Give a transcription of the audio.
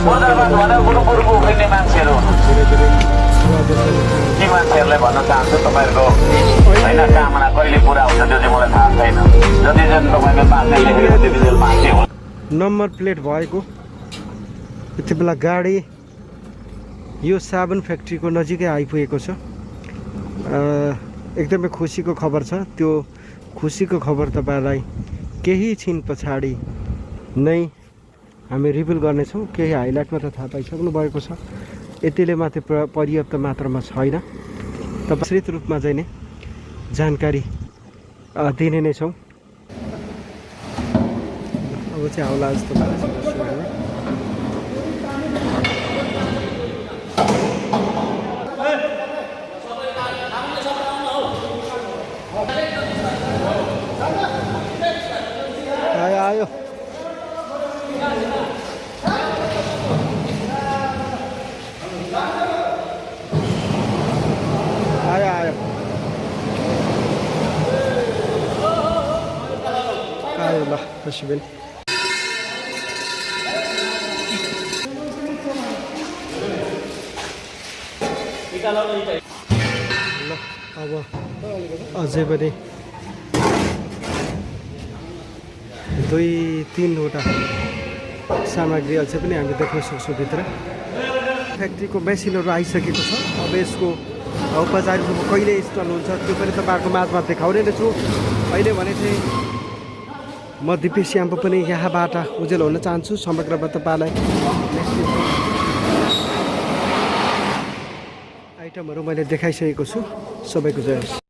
मुर्दाबाद भनेर गुरुपुरको उभिने मान्छेहरू ती मान्छेहरूलाई भन्न चाहन्छु तपाईँहरूको होइन कामना कहिले पुरा हुन्छ त्यो चाहिँ मलाई थाहा छैन। जति जन तपाईँले पार्ने लेखेको त्यति जेल मान्छे हो। नम्बर प्लेट भएको यति बेला गाडी यो साबुन फ्याक्ट्रीको नजिकै आइपुगेको छ। एकदमै खुसीको खबर छ। त्यो खुसीको खबर तपाईँलाई केही छिन पछाडि नै हामी रिभिल गर्नेछौँ। केही हाइलाइटमा त थाहा पाइसक्नु भएको छ, यतिले मात्रै पर्याप्त मात्रामा छैन। तपाईँ विस्तृत रूपमा चाहिँ नै जानकारी दिने नै छौँ। अब चाहिँ आउला जस्तो लाग्छ। आयो आयो आयो ल तस्बिर ल अब अझै पनि 2-3वटा सामग्री अझै पनि हामी देख्न सक्छौँ भित्र। फ्याक्ट्रीको मेसिनहरू आइसकेको छ। अब यसको औपचारिक रूपमा कहिले इन्स्टल हुन्छ त्यो पनि तपाईँहरूको माझमा देखाउने नै छु। अहिले भने चाहिँ म दिपेश याम्पो पनि यहाँबाट उजेल हुन चाहन्छु। समग्रमा तपाईँलाई आइटमहरू मैले देखाइसकेको छु। सबैको जय होस्।